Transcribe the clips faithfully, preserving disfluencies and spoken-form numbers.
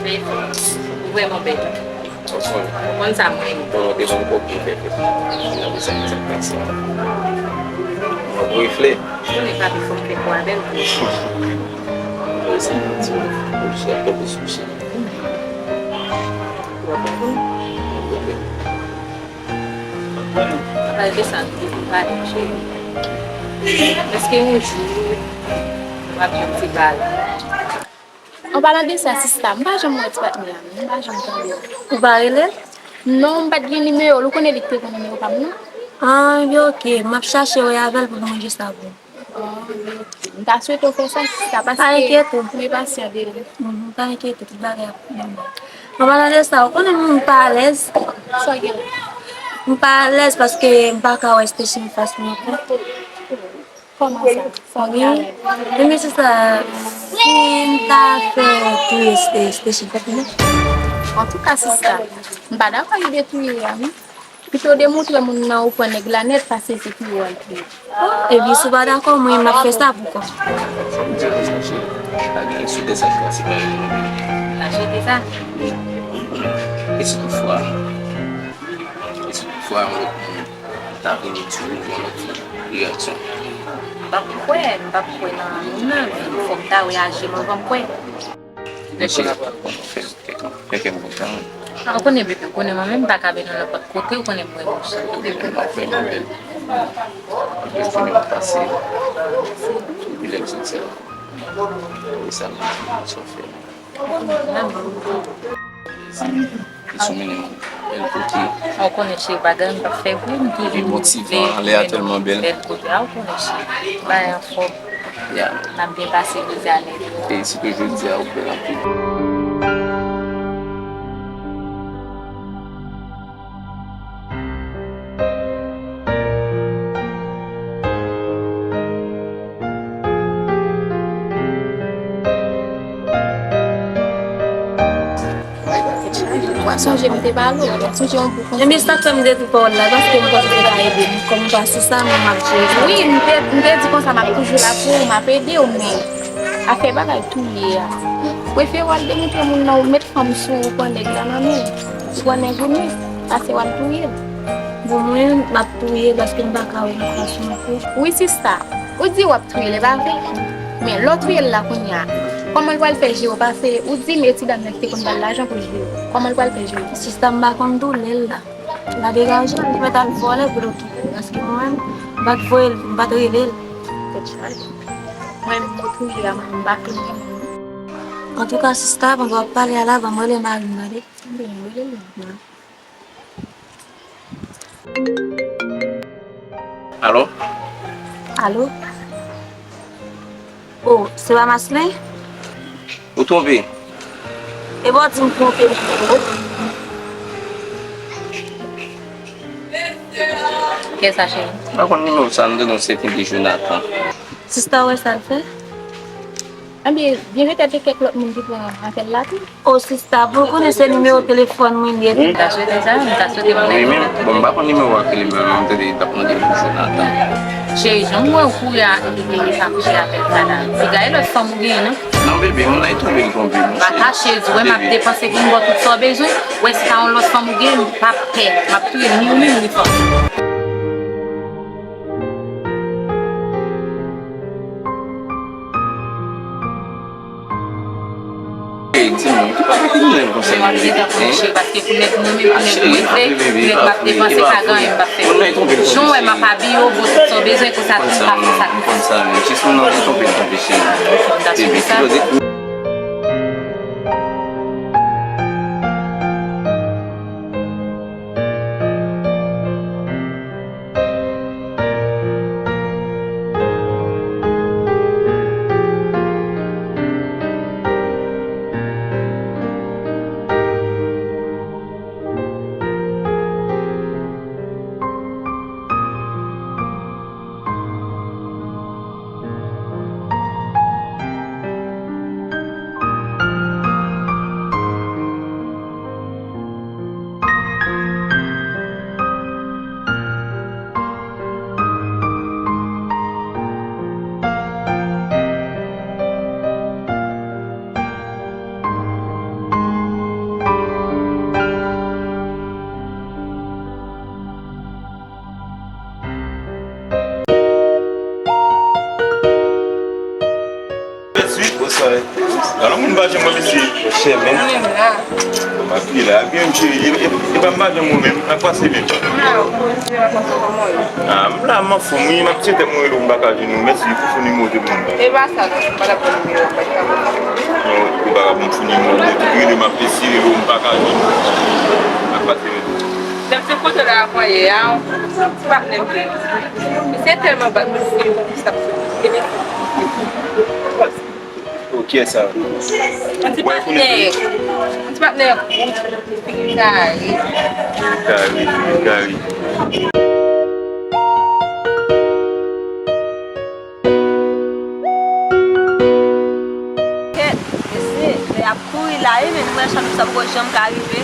Fè efò. Ou vrèman bèl. Ou konn sa mwen renmen. Bon, mwen te konn kòb mwen fè fè. Mwen te konn sa k pase. Mwen pou refle. Ou konnen papi fòk fè kwa bèl pou ou. Mwen se yon ti moun. Mwen se yon ti moun. Pral desann pou pale, cheri. Èske yon jou w ap jwenn ti pale? An palan de sa, sista, m pa janm wè ti patnè a, m pa janm tande l. Ou pa rele l? Non, m pa t gen nimewo l. Ou konnen li te gen nimewo pa m, non? Ah, ebyen, oke. M ap chache wè avè l pou m ranje sa pou ou. Ah, oke. M ta swete w fè sa, sista, paske m enpasyan de li. Mhm, pa enkyete, tout bagay ap nòmal. An palan de sa, ou konnen m pa alèz. Sa w gen? M pa alèz paske m pa ka wè Stacy anfas mwen ankò. Kòman sa? Sa w gen avè l? Ebyen, se sa, si m ta fè touye Stacy, fè touye. Antouka, sista, m pa dakò ak ide touye a, non. Pito demontre moun nan ou pran nèg la nèt pase se touye w al touye. Ebyen, si w pa dakò, mwen, m ap fè sa pou kò m. Fò m di w konsa, cheri, pa gen sou de sa klasi pa. L a jete sa? E si toutfwa, e si toutfwa yon lòt moun ta vini di w yon lòt reyaksyon? M p ap kwè, m p ap kwè nan moun nan, men fò m ta wè aji m anvan m kwè. Mesye, fè, fè, fè kè m kontan. Ah, ou konnen, bebe, ou konnen mwen menm, m pa ka vin nan nenpòt kote, ou konnen mwen renmen w. Ou vrèman bèl. Bèl jounen w pase. Depi lè m soti a, e sa m di, sa w fè. It's a minimum. Bèl kote. Ou konnen cheri bagay m p ap fè vre, m toujou motive, lè a tèlman bèl. Bèl kote a, ou konnen cheri. Bagay anfòm. Yeah. N ap byen pase jodi a nèt. E sitou jodi a, ou bèl anpil. W ap sonje m te pale w, w ap sonje yon bout konsa. Ebyen, sa k fè m te di w pawòl la, paske m panse w te ka ede m. Kòm m pa sou sa, men m ap jere. Wi, m te, m te di konsa, m ap toujou la pou ou, m ap ede w, men afè bagay touye a. Prefere w al demontre moun nan, ou met fanm sou ou, pran nèg la nan men, ou pran nèg ou nèt, pase w al touye l. Bon, mwen, m ap touye l paske m pa ka wè l fason pou. Wi, sista. Ou di w ap touye l, e pa vre? Men lè w touye l la kounye a, kòman l pral fè jere w? Pase ou di m e ti dam nan ki te konn ba l lajan pou l jere w. Kòman l pral fè jere w? Sista, m pa konn tou lè l la. L a degaje l, li mèt al vòlè pou l okipe l. Paske mwen menm, m pa t voye l, m pa t rele l. Tèt chaje. Mwen menm, mwen touye a, mwen menm, m pa touye moun. Antouka, sista, pandan w ap pale a la, ban m rele mari m, tande? Ebyen, rele l. Alo? Alo? Oh, se pa Maslin? Ou twonpe? E pa w di m twonpe nimewo? Kiyès sa, cheri? M pa konn nimewo sa, m tande yon sèten de Jonathan. Sista, w wè sa l fè? Ebyen, byen petèt gen kèk lòt moun ki pran apèl la tou. O sista, pou w konnen se nimewo telefòn mwen li ye. M ta swete sa, m ta swete mwen. Wi, men, bon, m pa konn nimewo a ki li menm, m tande li t ap mande pou Jonathan. Cheri, jan m wè w kouri a, e, e, e, pa kouche apèl sa la. Piga e lòt fanm ou genyen, non? Non, bebe, moun nan e twonpe l twonpe, non. Pa kache, di, wè, m ap depanse pou m ba w tout sa w bezwen. Wè, si ta yon lòt fanm ou genyen, m p ap pè. M ap touye ni ou menm, ni fanm. Ey, di mwen, ki pa gen kriminèl konsa menm, bebe, hein? Paske pou nèg mwen menm, pou nèg mwen se, pou nèg m ap depanse, pa gen anyen m p ap fè. Jan w wè m ap abiye w, bon, tout sa w bezwen, konsa tou m pa fè sa. Konn sa menm, jis moun nan vle twonpe l twonpe, cheri. Bebe, ki koze. Kòman mesye? Monchè, men. Mwen menm la. M ap ye la. Gen m cheri, e, e, e pa m pa janm ou menm. N ap pase menm. Ah, m la, m anfòm, wi, m ap tcheke tèt mwen rele w, m pa ka jwenn ou. Mèsi pou fon nimewo telefòn nan. E pa sa, non, m pa t ap pran nimewo, m pa t ka pran. Non, ou pa ka ban m fon nimewo, depi rele m ap eseye rele w, m pa ka jwenn ou. M ap pase rele w. Depi se kote la avanyè a, ti patnè m te. Misye tèlman bat misye, sa. Oh, kiyès sa? Yon ti patnè. Yon ti patnè kout, figi kare. Figi kare, figi kare. Kèt, mesye, lè y ap kouri la, wi, men nou wè chanm sa poko janm ka rive.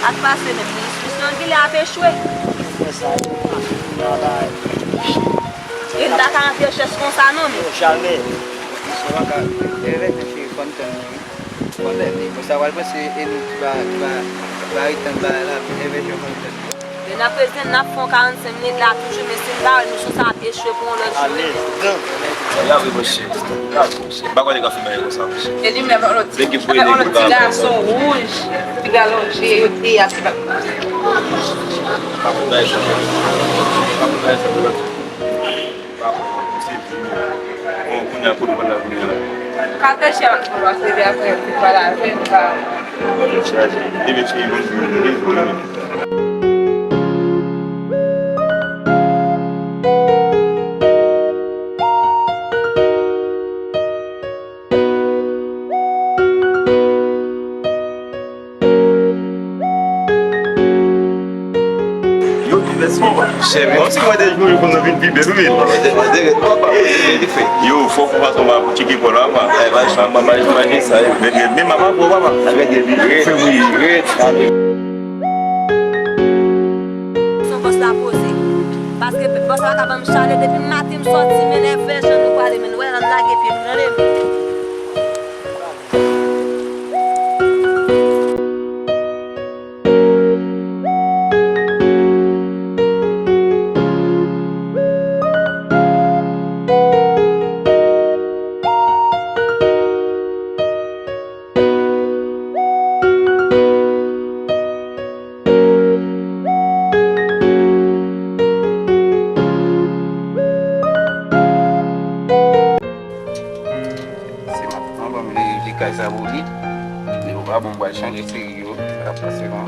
Ak pase menm, li, li sou angilè ap echwe. E n ta ka antre chèch konsa, non, men. Yo, jamè. Misye pa ka, e, e, rete cheri, fò n tann li, wi. Fò n tann li. Konsa, w al panse, e nou ki va, ki va, ki va ret tann bagay la, men e rete fò n tann li. E n ap rete, n ap fè yon karannsenk minit la toujou, men si n pa wè l, nou sou sa ap echwe pou yon lòt jounen. Alèz, dan. Sa grave, monchè. Sa grave, monchè. M pa kwè nèg ap fè bagay konsa, monchè. E li menm, yon lòt ti, yon ti gason wouj, piga lonje, yo te a, se pa. Pa pou bagay sa, pa pou bagay sa, pa pou. Bon, kounye a, kote w pral la kounye a la? Katè chè an, pou l pase de apre, pou l pale avè m, pa. Chaje. Ebyen, cheri, bonjou. Yo, ki bèl sou, chè, men. Kòmsi mwen te jwenn pou nou vin pi bèl, wi. Yo, fòk ou pa tonbe pou tcheke kò la, pa. Maman, maman, maman, sa, men, men, men, maman, pou papa. Fè wi. Son bòs la poze. Paske bòs la ka ban m chalè depi maten m sòti, men nèf è jan nou prale, men nou wè, n ap lage pye nou, tande m. Se mwen, mwen ban m li, li kay sa pou li. Li pa bon, m pral chanje seri yo. Sa ap pase la.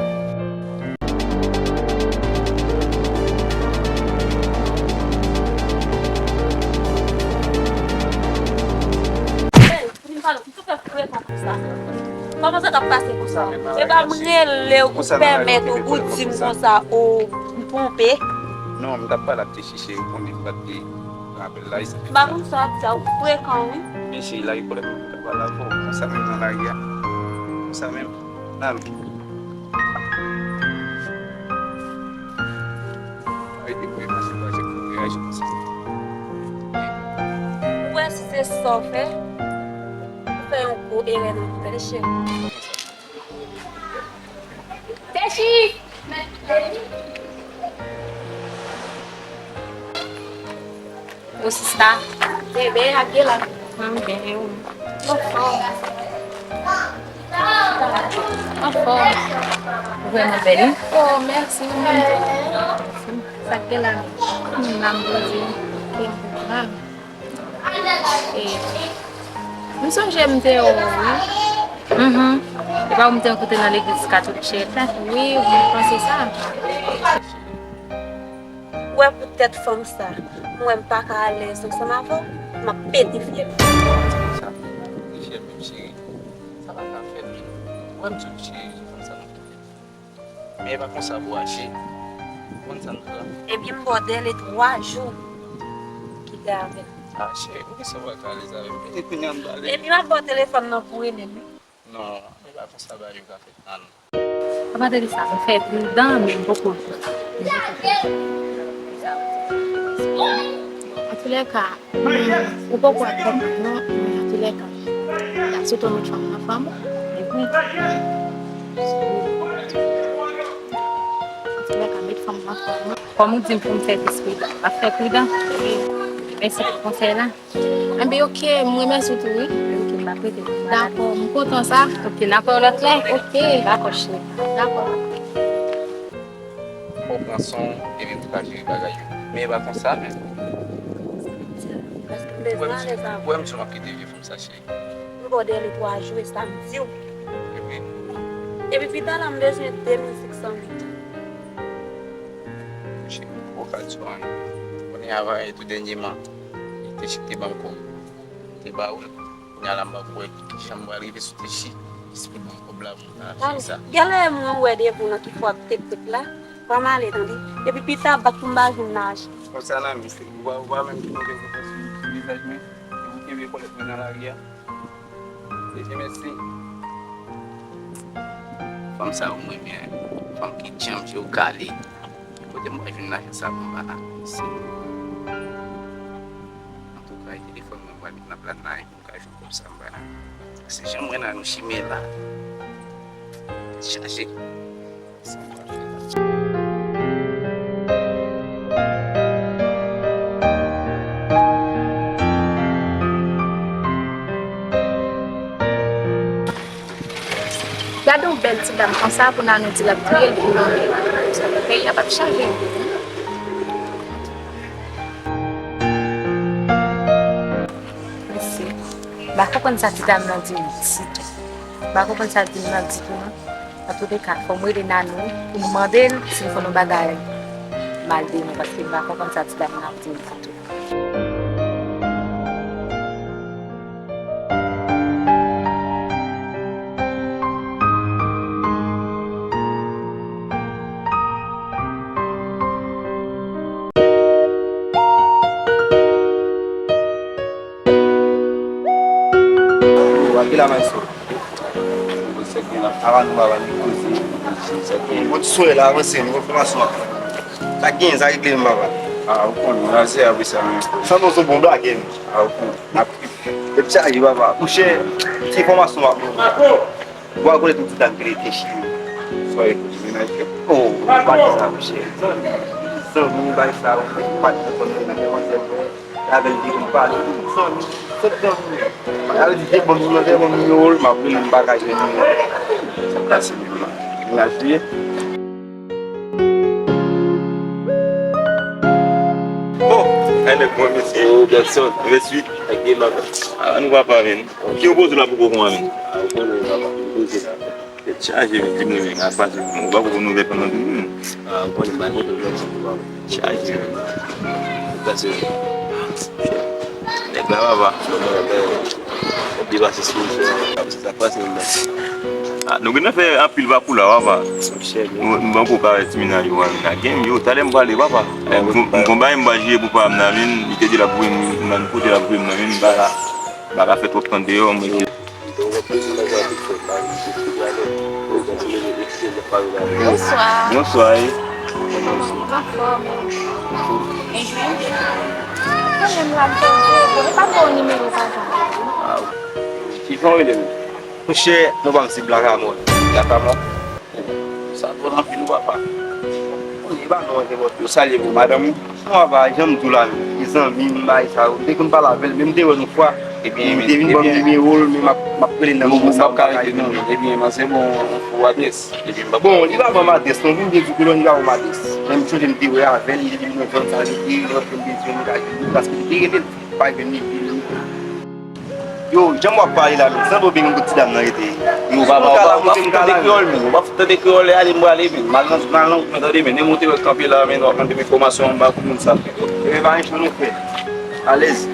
Hey, Vin pale, pou sa fè frekan konsa? Kòman sa t ap pase konsa? E pa m rele w pou pèmèt ou, ou di m konsa, o, m twonpe. Non, m t ap pale ak Techi cheri, ou konnen m pa t te rapèl la, e sa. M pa konn sa w ap di a, ou frekan, wi. Men cheri, lage kòlèt mwen, m t ap pale avè w. Konsa menm nan lari a. Konsa menm. N ale. Arete kouri, pase pase pou reyaji konsa. Ou wè si se sa w fè, ou fè yon gwo erè nan vi w, tande cheri. Techi! Ou sista? Bebe, ak Gela. Mwen byen, e ou? Anfòm. Anfòm. Ou vrèman bèl, wi. Oh, mèsi, ou menm tou. Sa k gen la menm? Kòman m poze? Kenbe la. E, m sonje m te wè w, wi. Mhm. E pa ou m te rankontre nan legliz katolik Cheritan? Wi, mwen panse sa. Ou wè pou tèt fanm sa, m wè m pa ka alèz ansanm avè w, m ap pete fyèl. Sa, pete fyèl menm cheri, sa pa ka fèt. Ou wè m di w cheri, fanm sa nan pete. Men e pa konsa pou w aji. Ou konn sa m di w la? Ebyen m ba w dèle twa jou kite avè l. Ah, cheri, poukisa w pa ka alèz avè m? Vini kounye a m pale. Epi m ap ba w telefòn nan pou w rele m, wi. Non, e pa konsa bagay yo ka fèt nan. Apa de sa, m fè pridan, men m poko. Antoulèka, ou poko ap konprann non, men antoulèka, y ap sot yon lòt fanm nan fanm, epi, antoulèka, met fanm nan fanm. Kòm ou di m pou m fè plis pridan, m ap fè pridan. Mèsi pou konsèy la. Enben, oke, m remèsye w tou, wi. M ap rete pou maladi. Dakò, m kontan sa. Ok, n ap wè yon lòt lè. Ok. Dakò, cheri. Dakò. Ou pran san w epi ou ka jere bagay yo. Men e pa konsa menm. Ou wè m, ou wè m sou m ap kite vye fanm sa, cheri. M ba w dèyè li twa jou, e sa m di w. Epi? Epi pita la, m bezwen de mil senk san goud. Cheri, ou ka di anyen. Kounye a, avan e tou dènyèman, li te chite ban m kòb. Te ba ou l. Kounye a la, m pa kwè ki jan m pral rive sou ti chi jis pou l ban m kòb la pou m ta achte sa. Genlè mwen wè devan w nan ki fwa tèt tèt la. Ban m ale tande. Epi pita bat pou m pa jwenn nan achte. Konsa nan mi, se ou pa, ou pa menm ki mete foto sou, sou vizaj mwen. E ou kenbe kòlèt mwen nan lari a. Mesye, mèsi. Fanm sa yo m renmen. Fanm ki djanm, je yo kale. Kote m pral jwenn lajan sa pou m ba la? Mesye. Antouka, e telefòn mwen m pral met nan plan la. M ka jwenn kòb sa m ba la. Se jan m wè nan nou chimè la. Chaje. Gade yon bèl ti dam konsa pou Nanou di l ap touye l pou lonmen. Peyi a p ap chanje. Mesye, m pa konprann sa ti dam nan di m ditou. M pa konprann sa l di m nan ditou non. Antouleka, fò m rele Nanou pou m mande l si l konn yon bagay mal de nou, paske m pa konprann sa ti dam nan ap di m ditou. Ou ap la, maestro. Sa gen la, avan nou papa, nou koze. Bon, ti soulèy la avanse, nou fè mason. Sa gen, sa regle m papa. Ah, ou konnen, la se apre sa menm. Sa non, se bon blagè. Ah, ou konnen. N ap, e pti ayi papa. Monchè, ti enfòmasyon w ap ban. Ou pa konnen tout ti dam ki rete chire. Soyez menaj. Oh, pa di sa, monchè. Zanmi, bay sa, ou pa di sa, konn nan demanzèl. Avè l, li vin pale, li di, "Zanmi, sot zanmi." Sa vle di, te ban m nimewo, te ban m nimewo l, m ap rele, m pa ka jwenn nimewo l. Sa pase menm la. Menaj li ye. Oh, e nèg mwen, mesye. Oh, Jackson. Venntuit. Ak gen mwen. Ah, nou papa, men. Ki opoze la pou koko a, men? Ah, ou konnen, papa, opoze la. Tèt chaje, men, di mwen, men, al pase, men, ou pa konn nouvèl pandan tou, men. Ah, ou konnen, bay kontan, men, papa. Chaje, men. Pase. Nèg la, papa. Depase sou sa pase, men. Ah, nou gentan fè anpil pakou la, papa. Nou, nou poko ka wè ti menaj yo a, men, a gen, yo, talè m prale, papa. M gon bagay m pral jere pou pa m nan, men, li te di l ap voye m nan, kote l ap voye m nan, men, m pa ka, m pa ka fè twòp tan deyò, mwen. Bonswa. Bonswa, wi. Anfòm. Kanmenm la, m tande, bon, e pa bon nimewo pa jan. Ah, ki jan w rele m? Monchè, non pa m se Blakamò. Blakamò? Sa dwòl anpil wi papa. Bon, e pa non, nenpòt. Yo salye pou madanm ou. Non, apa, jan m di w la, e zanmi m, bagay sa yo. M te konn pale avè l, men m te wè l yon fwa. Ebyen, li te vin ban m nimewo l, men m ap, m ap rele nan moman sa yo, m pa ka jwenn li. Ebyen, man, se bon, fò adrès. Ebyen, m pa... Bon, li pa ban m adrès non, pou m byen di w, kolòn, li pa ban m adrès. Men m sonje m te wè avè l, li te di m nan zòn sa l rete, lè m bezwen, m ka jwenn li, paske li te rele m, m pa jwenn li. Yo, jan w ap pale la, men, san dope gen kote ti dam nan rete. Yo, papa, ou pa fout tande kreyòl, men. Ou pa fout tande kreyòl, ale m prale, men. M al nan, m al nan wout mwen, tande, men. Nenpòt moun te wè kanpe la, men, w ap mande m enfòmasyon anba pou moun sa. Ebyen, pa gen cho nou fè. Alèz.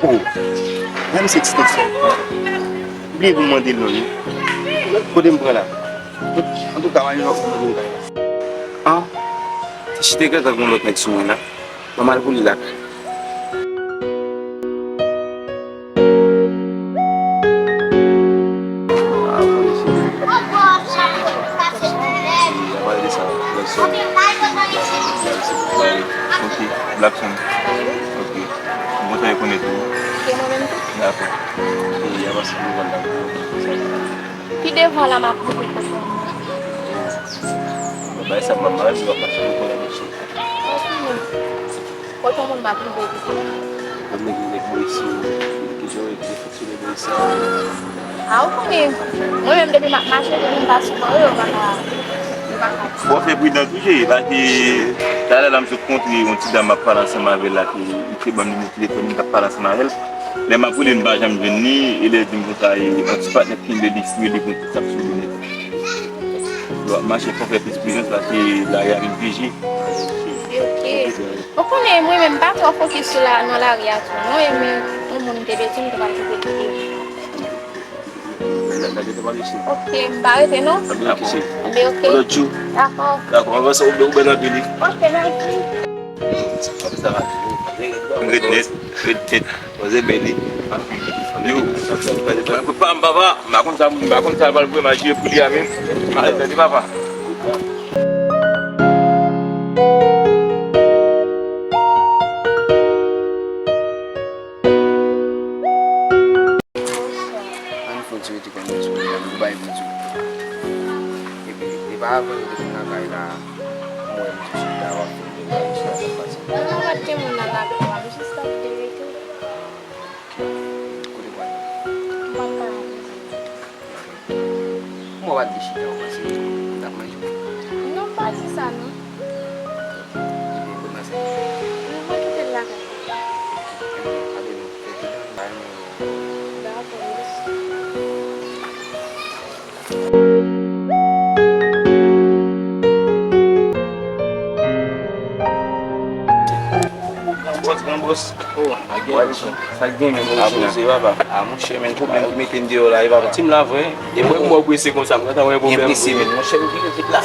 Oh, menm se ti tèt sa. M bliye pou m mande l non, wi. Kote m pran la? Antouka, mwen jwenn yon moun. Ah, ti chite gentan gen yon lòt nèg sou mwen la. Ban m al pou li lakay. Ah, bon, mesye. Pale de sa, Blackson. Ok, Blackson. Ok. Bon, sa rekonèt ou. Se mwen menm tou. Dakò. E, y a pase pou nou vwal la. Pi devan la, m ap moute kote w. Bay sa m ap mare, m ap mache pou la mache. Kote yon moun m ap rive vite. Mwen gen nèg mwen isi, ki jan yo regle fonksyone mwen isi. A, ou konnen, mwen menm depi m ap mache, depi m pa sou mwen, yo pa ka, yo pa ka. Bon, fè pridan toujou, paske talè la m sot kontre yon ti dam m ap pale ansanm avè l la, ki li te ban m nimewo telefòn li, m t ap pale ansanm avè l. Lè m ap rele l, m pa janm jwenn li, e lè l di m konsa, e, yon ti patnè ki vin de li, li pran tout sa k sou li nèt. Yo ap mache, fò fè plis pridans paske lari a vin pije. Ok. Ou konnen, mwen menm, m pa twò fokis sou la, nan lari a tou, non, e mwen, yon moun te beti, m te pral kite kite. Ok, m pa rete, non? Anben, ok, cheri. Anben, ok. Yon lòt jou. Dakò. Dakò, anvan sa, ou bèl, ou bèl anpil, wi. Ok, mèsi. M ret nèt, ret nèt. Poze bèl, wi. Yo. Mwen pa m papa, m pa konn sa, m pa konn sa pral pou m al jwe pou li a menm. Alèz tande papa. Ann fè yon ti rete kò nou sou li la, nou bay pou di. Epi, e pa avan nou te vin lakay la, m wè nou te chita, w ap fè yon bagay, chita, sa pase. Non, non, pa t gen moun nan lakay la, m jis t ap vin rete. Kote w al la? M pa t ka rete. Kòman w al de chita, w panse m t ap manje w? Non, m pa di sa, non. Ebyen, bon, mèsi. Non, mwen kite l lakay. Ebyen, ale non, fè ti tan, bay mwen. Dakò, mèsi. Gran bòs, gran bòs. Oh, sa gen, men, a, poze, papa. A, monchè, men, pwoblèm ki mete m deyò la, e, papa. Tim la, vre. E mwen, mwen prese konsa, m gentan wè pwoblèm. Byen prese, men, monchè, m vire vit la,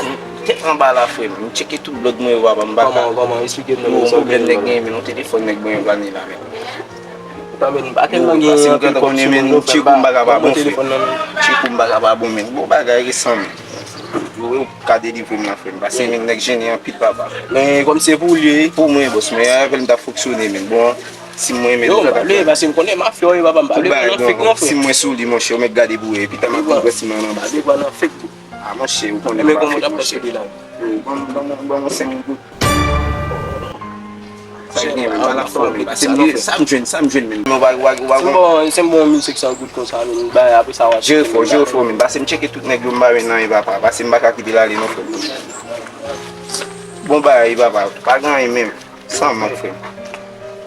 tèt anba la, frè m. M tcheke tout blòd mwen yo, papa, m pa ka. Kòman, kòman? Eksplike m, men, sa w gen la. Pwoblèm nèg gen, men, yon telefòn nèg mwen yo vane la, men. Sa, men, m pa tèlman gen anpil kòb sou mwen, non, frè m, pa. Telefòn nan, men. Tcheke m, pa ka pa bon, men. Bon, bagay resan, men. Ou ka delivre m nan, frè m. Paske, men, nèg jennen anpil, papa. Men, kòm se pou li, wi. Pou mwen, bòs, men, avè l m t ap fonksyone, men. Bon, si mwen, men, yo, m pa vle, paske m konnen mafya w ye, papa, m pa vle pran nan fake, non, frè. Si mwen sou li, monchè, ou mèt gade pou wè, epi ta m ap vin wè si m anba. Pa vle pran nan fake tou. A, monchè, ou konnen m pa fake, monchè. Yo, ban m, ban m, ban m senk mil goud. Sa gen, men, pa nan fòm, men. Sa m jwenn, sa m jwenn, men. Bon, se bon mil senk san goud konsa, men, bay, apre sa, w ap jere fò, jere fò, men. Pase m tcheke tout nèg yo, m pa jwenn anyen, papa. Pase m pa ka kite l ale, non, frè. Bon bagay, papa. Pa gen anyen, menm. San mank, frè m.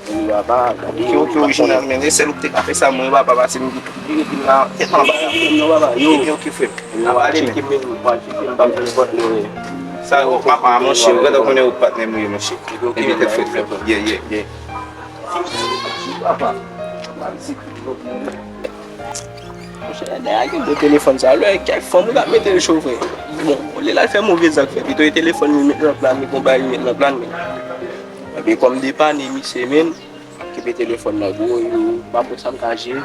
Wi, papa, gade. Ki, ki orijinal, men. E sèl ou ki te ka fè sa, mwen, papa, pase m vire pi la, tèt anba la. Non, papa, yo. Epi, ok, frè m. N ap ale, men. Tcheke, men, m pral tcheke, m pa fè nenpòt, men. Sa yo, papa, monchè, ou gentan konnen ou patnè m ye, monchè. Epi tèt frèt, frèt. Yeah, yeah, yeah. Papa, papa, isit. Monchè, nèg la gen de telefòn sa, lè kèk fanm ou ka mete l cho, frè. Bon, olye l al fè move zak, frè, pito e telefòn li met nan plan, li gon bagay li met nan plan, men. Epi kòm depanne misye, men, m ap kenbe telefòn nan gwo, yo, m ap wè sa m ka jere.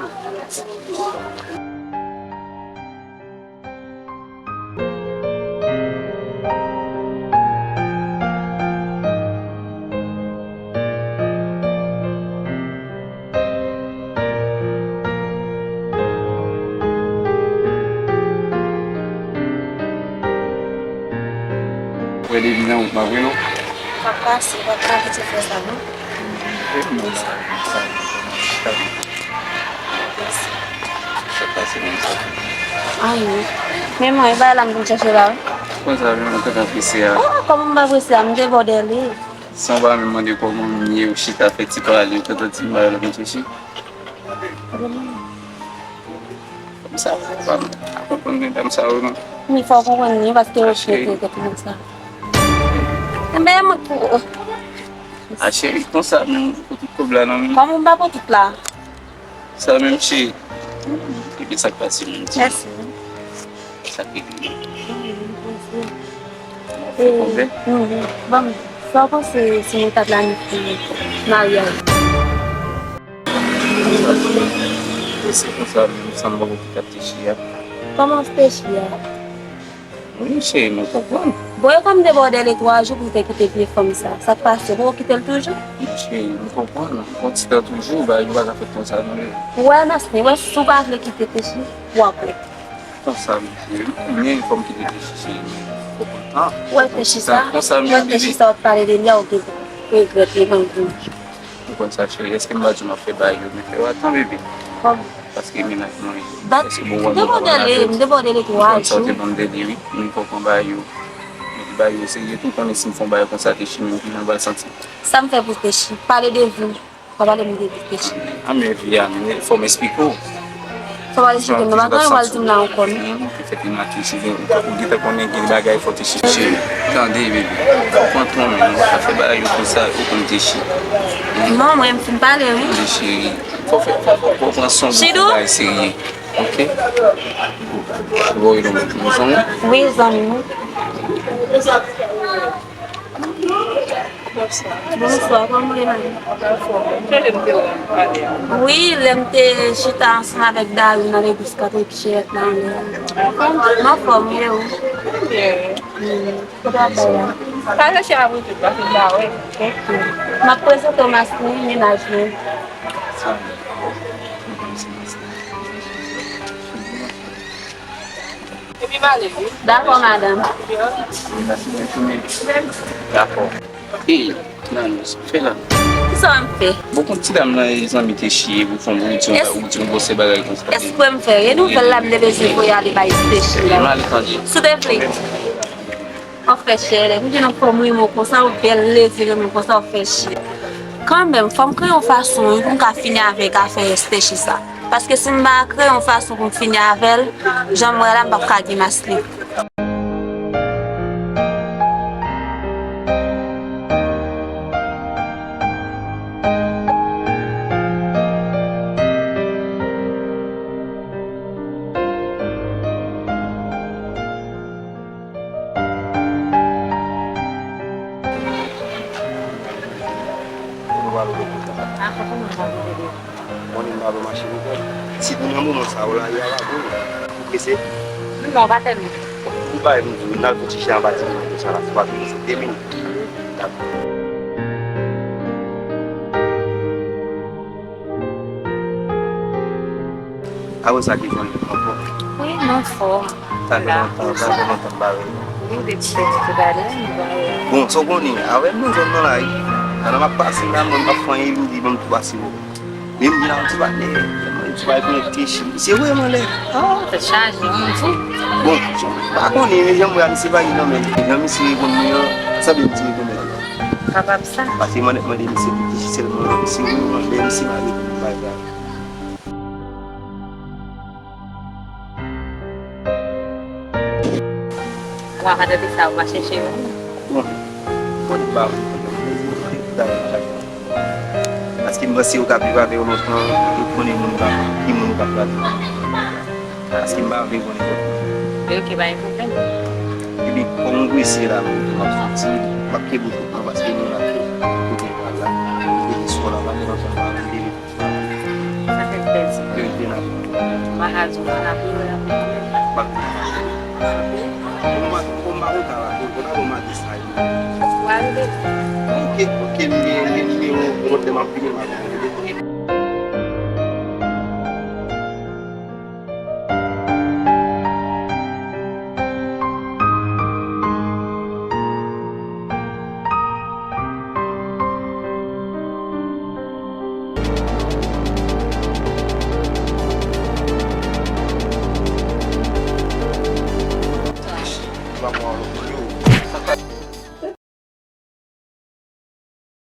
Wè depi nan wout la vre non. Sa k pase, w ap ka kite fè sa non. Sa k pase menm sa. Anyen. Men mwen, e bagay la m vin chèche la wi. Konsa menm ou t ap prese a. Oh, kòman m pa prese a, m debòde li. San w pa menm mande kòman m ye, ou chita fè ti pale, ou t ap di m bagay la vin chèche. Sa, pa konprann medam sa yo non. Men fò w konprann li, paske yo chèche tèt moun sa. Enben, mwen pou. A cheri, konsa menm, pou tout kòb la nan men. Kòman m pa pou tout la? Sa menm cheri. Epi sa k pase menm ti. Mèsi. Sa k regle. Fè konbyen? Bon, sa w panse si nou ta planifye maryaj? Se konsa menm, sa m poko kite Techi a. Kòman Techi a? Wi, cheri, mwen konprann. Bon, e kòm debòde li twa jou pou te kite vye fanm sa. Sa k pase? Bon, ou kite l toujou? Wi, cheri, mwen konprann. Yon ti tan toujou, bagay yo pa ka fèt konsa non. Wè, Nasmi, wè, si w pa vle kite Techi, w ap wè. Konsa, mesye, mwen fò m kite Techi, cheri, mwen konprann. Ah, ou wè Techi sa? Konsa, ou wè Techi sa, w ap pale de li a, ou te regrèt li nan vi w. Ou konn sa, cheri, èske m pa di w m ap fè bagay yo? Men fè w atan, bebe. Kòman? Paske mennaj mwen, èske bon, m te ban w dele, m te ban w dele twa jou. Ou konn sa, ou te ban m dele, wi. Men fò w pran bagay yo. Men bagay yo serye tou, konnen si m fè yon bagay konsa, Techi, menm kijan l pral santi. Sa m fè pou Techi? Pale de vi w. Pa pale m de Techi. A men fi a, men fò m esplike w. Fò w al esplike m, non, pa gen anyen w al di m la ankò, non. Fè te make cheve, ou gentan konnen gen bagay fò te cheve. Tande, bebe, ou pran ton men, ou pa fè bagay yo konsa, ou konn Techi. Non, mwen, m fin pale, wi. Tande, cheri, fò fè, fò, fò, fò pran son pou bagay serye. Ok? Bon, e donk, bon, zanmi? Wi, zanmi. Bonswa, kòman w ye, manmi? Wi, lè m te chita ansanm avèk Dayou nan legliz katolisyèn nan anlè a. M anfòm, wi, ou? Hmm. Kote w ap bay la? Pa chèche avè tout, paske m pa wè. Ok. M ap prezante w Masli, mennaj mwen. Epi m ale wi. Dakò, madanm. Dakò. Ey, Nanous, fè la. Kisa w ap fè? Bon, kont ti dam nan, e zanmi Techi, ou fè yon, ou di yon, ou di yon gwosè bagay konsa. Espre m fè. E nouvèl la m te bezwen voye ale bay Techi la. M ale tande. Soudeple. W ap fè chè, lè m gen yon fanm renmen w konsa, w bèl, lezi renmen w konsa, w ap fè chè. Kanmenm, fò m kreye yon fason, wi, pou m ka fini avèk afè Techi sa. Paske si m pa kreye yon fason pou m fini avè l, jan m wè la, m p ap ka gen Masli. Kote w pral ou konsa? A, kote moun pral ou de? Konnen m pa pral mache pou kò m. Si nan moman sa yo la, y a la pou ou prese? Non, pa tèlman. Ou pa m di, n al fè ti chè anba ti moun konsa la, se pa twò prese. De minit. Dakò. Apre sa, ki jan w ye? Anfòm? Wi, m anfòm. Sa fè lontan, sa fè lontan m pa wè w. Wi, depi lè m te gade, m pa wè. Bon, sa w konnen, avè m nan zòn nan la, wi. Pandan m ap pase la, mwen m p ap fè anyen, li m di, ban m tou pase wè w. Men m vin ak yon ti patnè, yon ti bagay konèkte, misye voye m anlè. Oh, tèt chaje, yon moun fou. Bon, m pa konnen, men jan m wè a, misye pa gen nan men l. Jan misye reponn mwen an, sanble misye rekonèt mwen. Kapab sa. Paske mwen mande misye pou Techi sèlman, misye voye m anlè, misye pa reponn mwen bagay la. Wa pa tande sa, ou pa chèche yo. Bon, bon, ba, paske m panse ou ka viv avè yo lontan, ou konnen moun ou ka, ki moun ou ka pale. Paske m pa vle konnen lòt moun. Yo ki pa gen pwoblèm. Epi, kòm ou prese la, m ap soti, m ap kenbe kote mwen, paske moun ap kote m pral la. Epi, sou la, pa gen lontan, m pa vle Sa fè m pèdi. Yo te la. Magazen an la pou wè la pou mwen. Bak. Kòm pa, kòm pa konn ka la, pou, pou ta bon maten sa yo. Ou arive? Ok, ok, m gen, m gen nimewo, mwen te m ap vini maten.